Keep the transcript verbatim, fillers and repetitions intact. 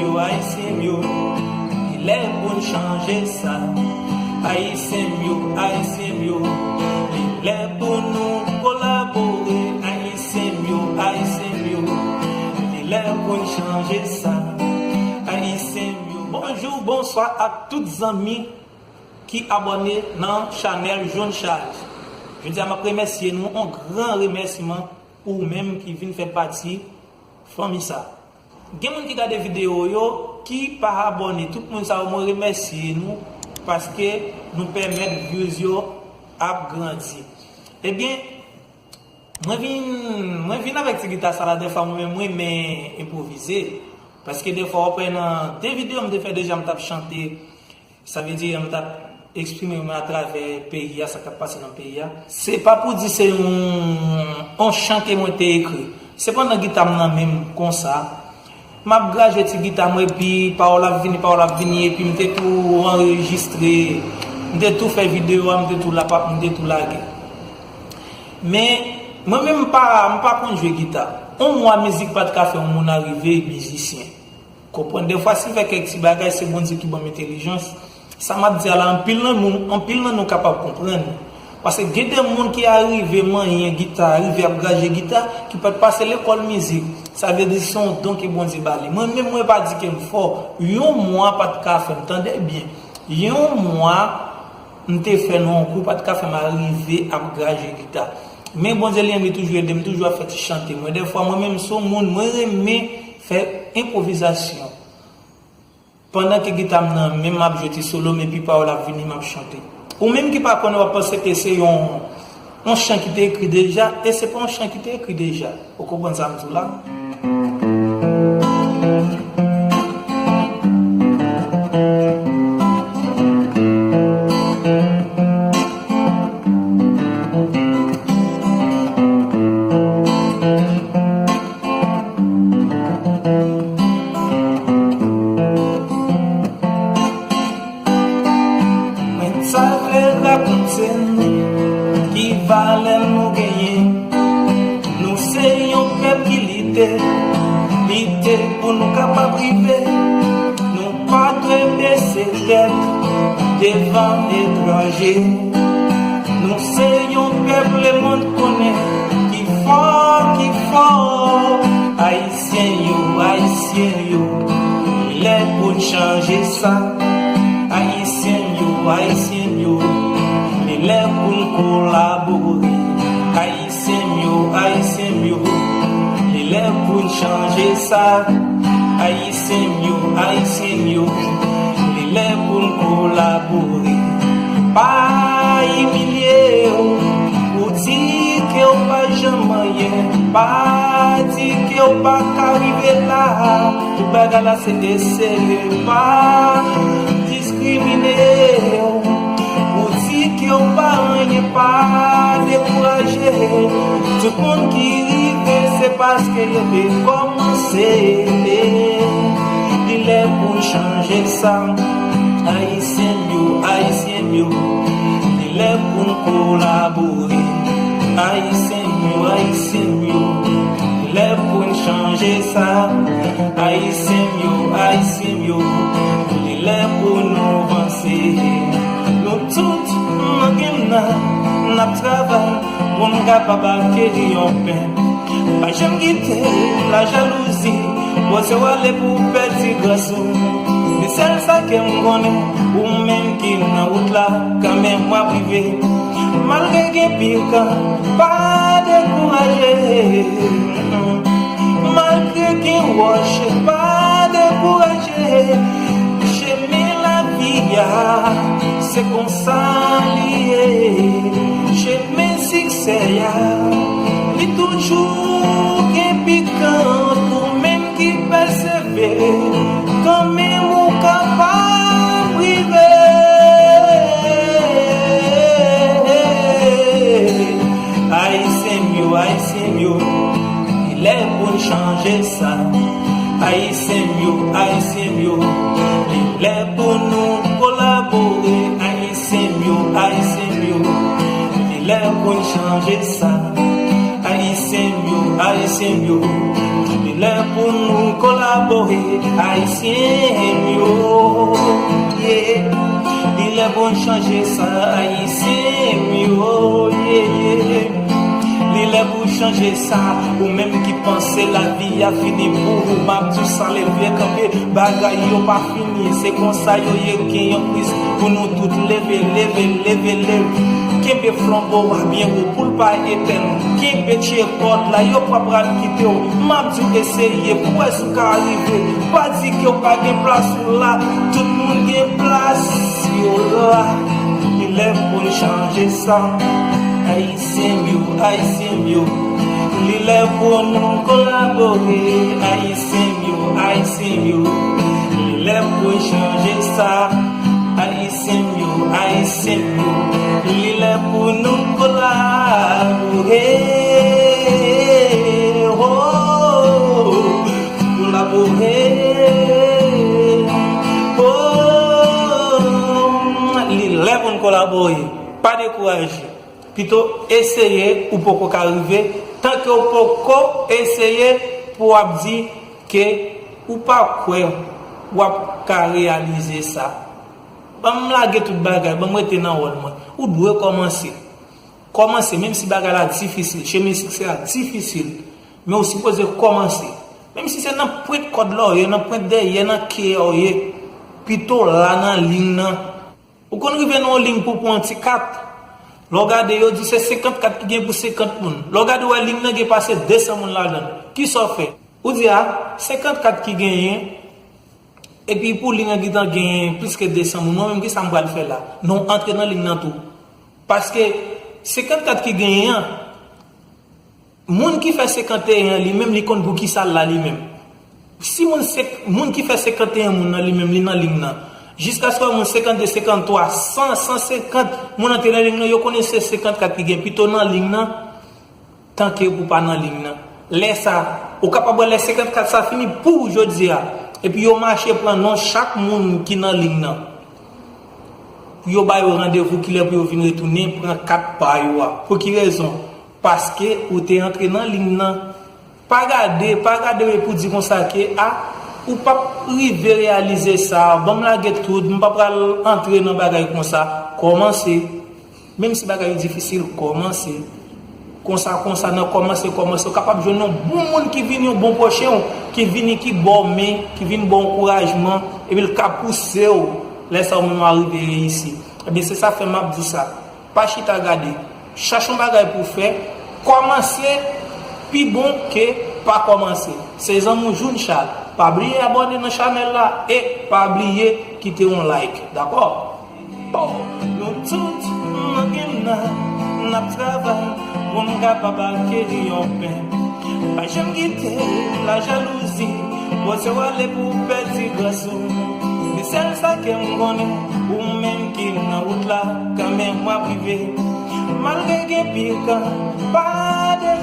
Yo, Ayisyen m yo, li lè pou n chanje sa. Ayisyen m yo, Ayisyen m yo, li lè pou nou kolabore. Ayisyen m yo, Ayisyen m yo, li lè pou n chanje sa. Ayisyen m yo. Bonjou, bonswa ak tout zanmi ki abòne nan chanèl Jwenn Chaj. Jodi a, m ap remèsye nou, yon gran remèsiman pou ou menm ki vin fè pati fanmi sa. Gen moun ki gade videyo yo, ki pa abòne. Tout moun sa yo, mwen remèsye nou paske nou pèmèt views yo ap grandi. Ebyen, mwen vin, mwen vin avèk ti gita sa la, dèfwa mwen menm mwen renmen enpwovize. Paske dèfwa w ap wè nan de videyo m te fè deja, m t ap chante. Sa vle di, m t ap eksprime mwen atravè peyi a, sa k ap pase nan peyi a. Se pa pou di se yon, yon chan ke mwen te ekri. Se pandan gita m nan men m konsa, m ap graje ti gita m, epi pawòl ap vini, pawòl ap vini, epi m te tou anrejistre, m te tou fè videyo a, m te tou la, m te tou lage. Men, mwen menm m pa, m pa konn jwe gita. Yon mwa mizik pa t ka fè yon moun arive mizisyen. Konprann, dèfwa si m fè kèk ti bagay, se Bondye ki ban m entèlijans. Sa m ap di a la, anpil nan nou, anpil nan nou kapab konprann. Paske gen de moun ki arive manyen gita, arive ap graje gita, ki pa t pase lekòl mizik. Sa vle di se yon don ke Bondye ba li. Mwen menm, mwen pa di ke m fò. Yon mwa pa t ka fè m, tande byen. Yon mwa, m te fè nan yon kou, pa t ka fè m arive ap graje gita. Men Bondye li menm, li toujou ede m, toujou ap fè ti chante mwen. Dèfwa, mwen menm, se yon moun, mwen renmen fè enpwovizasyon. Pandan ke gita m nan men m, m ap jwe ti solo m, epi pawòl ap vini, m ap chante. Ou menm ki pa konnen, w ap panse ke se yon, yon chan ki te ekri deja, e se pa yon chan ki te ekri deja. Ou konprann sa m di w la? Mwen ta vle rakonte nou ki valè nou genyen. Nou se yon pèp ki lite, lite pou nou kapab rive. Nou pa dwe bese tèt devan etranje. Nou se yon pèp lemonn konnen ki fò, ki fò. Ayisyen yo, Ayisyen yo, li lè pou n chanje sa. Ayisyen yo, Ayisyen yo, li lè pou n kolabore. Ayisyen m yo, Ayisyen m yo, li lè pou n chanje sa. Ayisyen m yo, Ayisyen m yo, li lè pou n kolabore. Pa imilye w, ou di ke w pa janm anyen, pa di ke w pa ka rive la. Tout bagay la se eseye, pa diskrimine w. Ou di ke w pa anyen, pa dekouraje. Tout moun ki rive, se paske yo te kòmanse. Li lè pou n chanje sa. Ayisyen m yo, Ayisyen m yo, li lè pou n kolabore. Ayisyen m yo, Ayisyen m yo, li lè pou n chanje sa. Ayisyen m yo, Ayisyen m yo, li lè pou nou vanse. Nou tout, nan gen nan, n ap travay pou n kapab akeyi yon pen. Pa janm kite lajalouzi poze w ale pou w pèdi grès ou. Men sèl sa ke m konnen, ou menm ki nan wout la, kanmenm w ap rive. Malgre gen pikan, pa dekouraje. Malgre gen wòch, pa dekouraje. Chemen lavi a, se konsa li ye. Chemen siksè a, li toujou gen pikan pou menm ki pèsevere. Kanmenm ou kapab rive. Ayisyen m yo, Ayisyen m yo, li lè pou n chanje sa. Ayisyen m yo, Ayisyen m yo, li lè pou nou kolabore. Ayisyen m yo, Ayisyen m yo, li lè pou n chanje sa. Ayisyen m yo, Ayisyen m yo, li Lè pou nou kolabore, Ayisyen m yo, yeah. Li lè pou n chanje sa, Ayisyen m yo, yeah, yeah. Li lè pou chanje sa, ou menm ki panse lavi a fini pou ou, m ap di w sa, leve kanpe, bagay yo pa fini, se konsa yo ye, gen yon kriz pou nou tout leve, leve, leve, leve. Kenbe flanbo a byen wo pou l pa etèn. Kenbe tye kòd la, yo pa pral kite w. M ap di w eseye pou wè si w ka rive. Pa di ke w pa gen plas ou la. Tout moun gen plas yo la. Li lè pou n chanje sa. Ayisyen m yo, Ayisyen m yo. Li lè pou nou kolabore. Ayisyen m yo, Ayisyen m yo. Li lè pou n chanje sa. Ayisyen m yo, Ayisyen m yo, li lè pou nou kolabore. Oh, kolabore. Oh, li lè pou n kolabore. Pa dekouraje. Pito eseye ou poko ka rive, tanke ou poko eseye pou w ap di ke ou pa kwè w ap ka reyalize sa. Ban m lage tout bagay, ban m rete nan wòl mwen. Ou dwe kòmanse. Kòmanse, menm si bagay la difisil, chemen siksè a difisil, men ou sipoze kòmanse. Menm si se nan pwent kòd la w ye, nan pwent dèyè, nan kè a w ye, pito la nan liy nan. Ou konn rive nan yon liy pou pran yon ti kat. Lè w gade, yo di se senkant kat ki gen pou senkant moun. Lè w gade, w wè liy nan gen pase de san moun ladan l. Kisa w fè? Ou di, a, senkant kat ki genyen, epi pou liy nan gentan gen plis ke de san moun, mwen menm, kisa m pral fè la? Non, antre nan liy nan tou. Paske senkant kat ki genyen an, moun ki fè senkant e en an, li menm, li konn pou kisa l la li menm. Si moun, se, moun ki fè senkant e en moun nan, li menm, li nan liy nan, jiskaske moun senkant de, senkant twa, san, san senkant, moun antre nan liy nan, yo konnen se senkant kat ki gen pito nan liy nan, tanke ou pa nan liy nan. Lè sa, ou kapab wè lè senkant kat sa fini pou ou jodi a, epi yo mache pran non chak moun ki nan liy nan. Pou yo ba yo randevou kilè pou yo vin retounen pran kat pa yo a. Pou ki rezon? Paske ou te antre nan liy nan. Pa gade, pa gade pou di konsa ke, a, ou p ap rive reyalize sa, ban m lage tout, m pa pral antre nan bagay konsa. Kòmanse. Menm si bagay yo difisil, kòmanse. Konsa, konsa, nan kòmanse, kòmanse, ou kapab jwenn yon bon moun ki vin yon bon pwochen w, ki vini, ki ba w men, ki vin ba w ankourajman, epi l ka pouse w. Lè sa a, ou menm w a rive reyisi. Ebyen, se sa fè m ap di w sa. Pa chita gade. Chache yon bagay pou w fè. Kòmanse pi bon ke pa kòmanse. Se zanmi w June Charles. Pa bliye abòne nan chanèl la e pa bliye kite yon like. Dakò? Oh, nou tout nan game nan, n ap travay pou n kapab akerir yon pen. Pa janm kite lajalouzi poze w ale pou w pèdi gras ou. Men sèl sa ke m konnen, ou menm ki nan wout la, kanmenm w ap rive. Malgre gen pikan, pa de